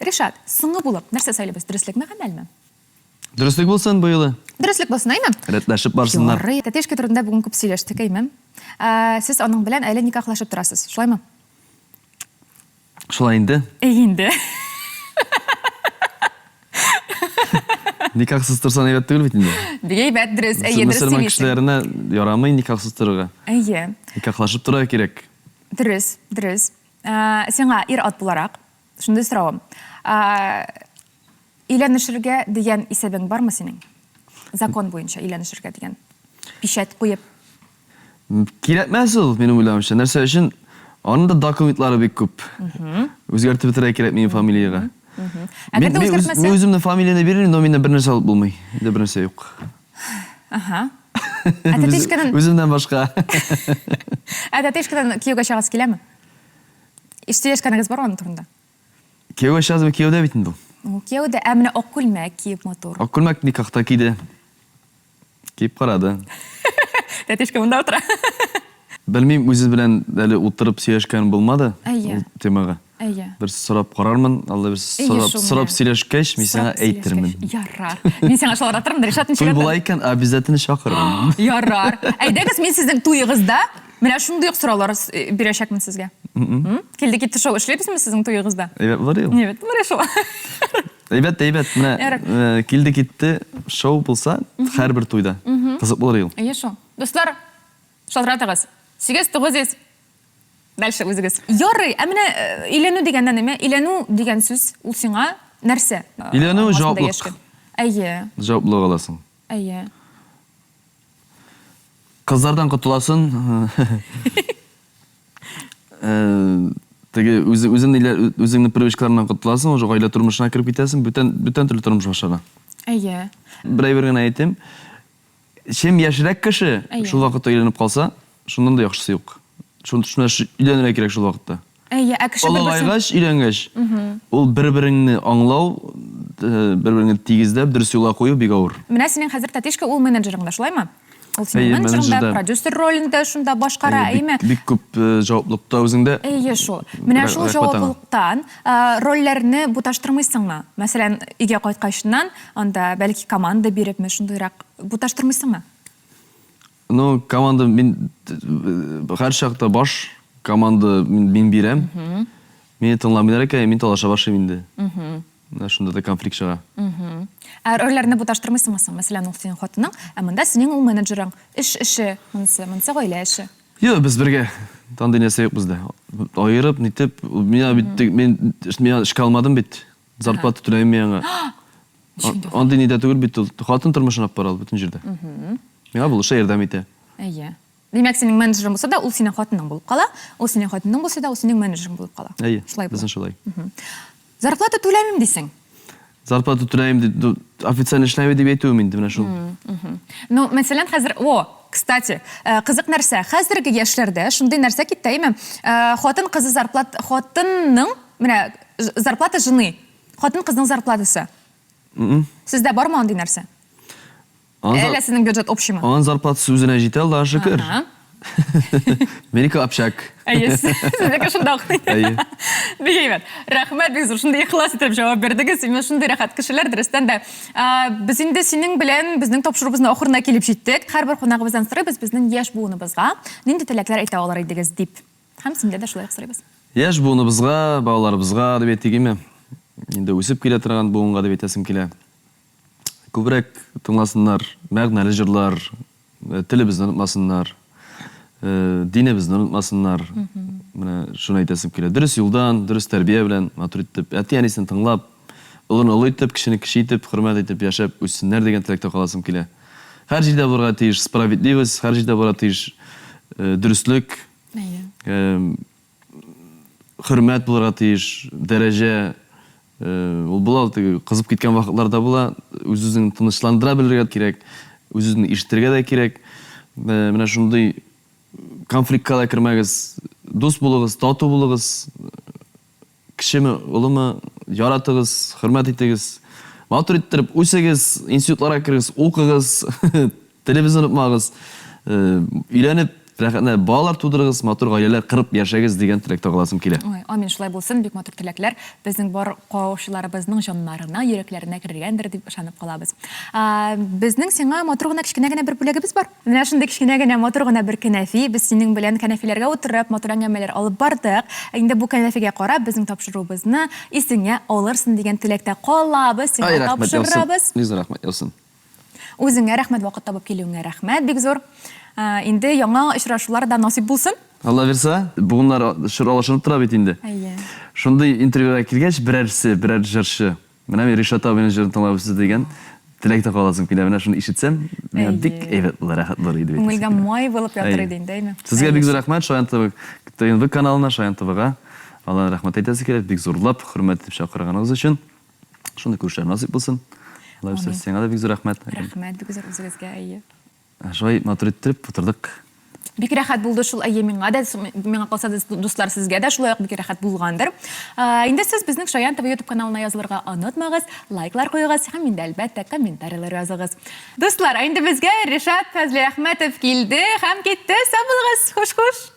B: Ришат, соңгы булып, нәрсә сайлыйбыз, дөреслекме, гамәлме?
A: Дөреслек булсын бу юлы.
B: Дөреслек булсын, әйме?
A: Рәтләшеп барсыннар.
B: Ярый. Тәтешкә турында бүген күп сөйләштек, әйме? Сез аның белән әле никахлашып торасыз, шулаймы?
A: Шулай инде.
B: Әй инде.
A: Никахсыз торсаң әйбәт түгел бит инде.
B: Бик әйбәт, дөрес. Әйе, дөрес
A: Мөселман кешеләренә ярамый никахсыз торырга.
B: Әйе.
A: Никахлашып торырга кирәк.
B: Дөрес, дөрес. Сиңа ир-ат буларак шундый соравым. Өйләнешергә дигән исәбең бармы синең? Закон буенча өйләнешергә дигән. Пичәт куеп.
A: Кирәкмәс ул, минем уйлавымча. Нәрсә өчен? Аның да документлары бик күп. Үзгәртеп бетерергә кирәк минем фамилиягә.
B: Әгәр дә үзгәртмәсә?
A: Мин үземнең фамилияне бирмим, но миннән бернәрсә алып булмый. Миндә бернәрсә юк.
B: Ага. Ә Тәтешкадан...
A: Үземнән башка.
B: Ә Тәтешкадан кияүгә чыгасы киләме? Сөйләшкәнегез бармы аның турында?
A: Кияүгә чыгасыз, кияүдә бит инде ул.
B: Ул кияүдә, ә менә ак күлмәк киеп матур.
A: Ак күлмәк никахта киде. Киеп карады.
B: Тәтешкә монда утыра.
A: Белмим, үзе белән әле утырып сөйләшкән булмады.
B: Әйе.
A: Ул темага.
B: Әйе.
A: Бер сорап карармын, алла бирсә, сорап, сорап сөйләшкәч, мин сиңа әйтермен.
B: Ярар. Мин сиңа шалтыратырмын, Ришат ничек
A: Туй була икән, обязательно чакырырмын.
B: Ярар. Әйдәгез, мин сезнең туегызда менә шундый ук сораулар э, бирәчәкмен сезгә. Килде китте шоу эшлибезме сезнең туегызда?
A: Әйбәт булыр ул.
B: Әйбәт булыр шул.
A: Әйбәт, әйбәт. Менә э, килде китте шоу булса, һәрбер туйда. Кызык булыр ул.
B: Әйе шул. Дуслар, шалтыратыгыз. 8 900 Дальше үзегез. Ярый, ә менә э, өйләнү дигәннән әмә, өйләнү дигән сүз ул сиңа нәрсә?
A: Э, өйләнү җаваплык.
B: Әйе.
A: Җаваплылык аласың.
B: Әйе.
A: Кызлардан котыласың. Э, теге үзе үзең үзеңнең привычкаларыңнан котыласың, уже гаилә тормышына кереп китәсең, бүтән бүтән төрле тормыш башлана.
B: Әйе.
A: Бер әйбер генә әйтим. Чем яшьрәк кеше шул вакытта өйләнеп калса, шуннан да яхшысы юк. Шуны өйләнергә кирәк шул вакытта.
B: Әйе, ә кеше
A: бер-берсен... Олыгайгач, өйләнгәч, ул бер-береңне аңлау, э, бер-береңне тигезләп, дөрес юлга кую бик авыр.
B: Менә синең хәзер Тәтишка ул менеджерың да, шулаймы? Ул синең менеджерың да, продюсер ролен дә шунда башкара, әйеме?
A: Бик күп э, җаваплылык та үзеңдә.
B: Әйе шул. Менә шул җаваплылыктан э, рольләрне буташтырмыйсыңмы? Мәсәлән, өйгә кайткачыннан анда бәлки команда бирепме, шундыйрак буташтырмыйсыңмы?
A: Ну, команда мин һәр чакта баш команда мин бирәм. Мине тыңламыйлар икән, мин талаша башлыйм инде. Менә шунда да конфликт чыга.
B: Ә рольләрне буташтырмыйсыңмы соң? Мәсәлән, ул синең хатының, ә монда синең ул менеджерың. Эш эше, монысы, монысы гаилә эше.
A: Юк, без бергә. Андый нәрсә юк бездә. Аерып, нитеп, миңа бит мин миңа эшкә алмадым бит. Зарплата түләмим мин аңа. Андый нидә түгел бит ул. Хатын тормышын алып бара ул бөтен җирдә. Миңа булыша, ярдәм итә.
B: Әйе. Димәк, синең менеджерың булса да, ул синең хатының булып кала. Ул синең хатының булса да, ул синең менеджерың булып кала.
A: Әйе. Шулай була. Безнең шулай.
B: Зарплата түләмим дисең.
A: Зарплата түләмим дип, официально эшләмим дип әйтүем инде менә шул.
B: Ну, мәсәлән, хәзер, о, кстати, э, кызык нәрсә, хәзерге яшьләрдә шундый нәрсә китте, әйме? Э, хатын кызы зарплат, хатынның Менә зарплата жены. Хатын-кызның зарплатасы. Сездә бармы андый нәрсә? Әллә сезнең бюджет общиймы?
A: Аның зарплатасы үзенә җитә, Аллага шөкер. Минеке общак.
B: Әйе, сезнеке шунда ук. Әйе. Бик әйбәт. Рәхмәт бик зур, шундый ихлас итеп җавап бирдегез. Менә шундый рәхәт кешеләр, дөрестән дә. Без инде синең белән безнең тапшыруыбызның ахырына килеп җиттек. Һәрбер кунагыбыздан сорыйбыз, безнең яшь буыныбызга нинди теләкләр әйтә алыр идегез дип. Һәм синдә дә шулай ук сорыйбыз.
A: Яшь буыныбызга, балаларыбызга дип әйтик, име? Инде үсеп килә торган буынга дип әйтәсем килә. Күбрәк тыңласыннар, мәгънәле җырлар, э, телебезне онытмасыннар, э, динебезне онытмасыннар. Менә шуны әйтәсем килә. Дөрес юлдан, дөрес тәрбия белән, матур итеп, әти-әнисен тыңлап, олыны олы итеп, кечене кече итеп, хөрмәт итеп яшәп үссеннәр дигән теләктә каласым килә. Һәр җирдә булырга тиеш справедливость, һәр җирдә булырга тиеш э, дөреслек, Хөрмәт булырга тиеш, дәрәҗә. Ул була ул теге кызып киткән вакытлар да була. Үз-үзеңне тынычландыра белергә кирәк, үз-үзеңне ишетергә дә кирәк. Менә шундый конфликтка да кермәгез. Дус булыгыз, тату булыгыз. Кечеме, олымы, яратыгыз, хөрмәт итегез. Матур иттереп үсегез, институтларга керегез, укыгыз, телебезне онытмагыз. Өйләнеп, рәхәтләнеп балалар тудырыгыз, матур гаиләләр корып яшәгез дигән теләктә каласым килә.
B: Ой, амин, шулай булсын, бик матур теләкләр безнең бар караучыларыбызның җаннарына, йөрәкләренә кергәндер дип ышанып калабыз. Безнең сиңа матур гына кечкенә генә бер бүләгебез бар. Менә шундый кечкенә генә, матур гына бер кәнәфи. Без синең белән кәнәфиләргә утырып, матур әңгәмәләр алып бардык. Инде бу кәнәфигә карап, безнең тапшыруыбызны исеңә алырсың дигән теләктә калабыз, сиңа
A: Ай, рәхмәт яусын.
B: тапшырабыз.
A: Бик зур рәхмәт яусын.
B: Үзеңә рәхмәт, вакыт табып килүеңә рәхмәт бик зур. Инде яңа очрашулар да насыйп булсын.
A: Алла бирса, буыннар чор алышынып тора бит инде.
B: Әйе.
A: Шундый интервьюга килгәч, берәрсе, берәр җырчы, менә мин Ришат абыйның җырын тыңлап үстем дигән теләктә каласым килә. Менә шуны ишетсәм, миңа бик әйбәт булыр, рәхәт булыр иде бит.
B: Күңелгә май булып ятыр иде инде, әйме?
A: Сезгә бик зур рәхмәт, Шаян ТВ, ТНВ каналына, Шаян ТВга. Аллаһ рәхмәт әйтәсе килә, бик зурлап, хөрмәт итеп чакырганыгыз өчен. Шундый күршеләр насыйп булсын. Алла бирса, сиңа да бик зур рәхмәт.
B: Рәхмәт бик зур үзегезгә, әйе.
A: Шулай матур иттереп утырдык.
B: Бик рәхәт булды шул, әйе, миңа да, миңа калса да, дуслар, сезгә дә шулай ук бик рәхәт булгандыр. Инде сез безнең Шаян ТВ YouTube каналына язылырга онытмагыз, лайклар куегыз һәм инде, әлбәттә, комментарийлар языгыз. Дуслар, ә инде безгә Ришат Фәзлиәхмәтов килде һәм китте. Сау булыгыз, хуш-хуш!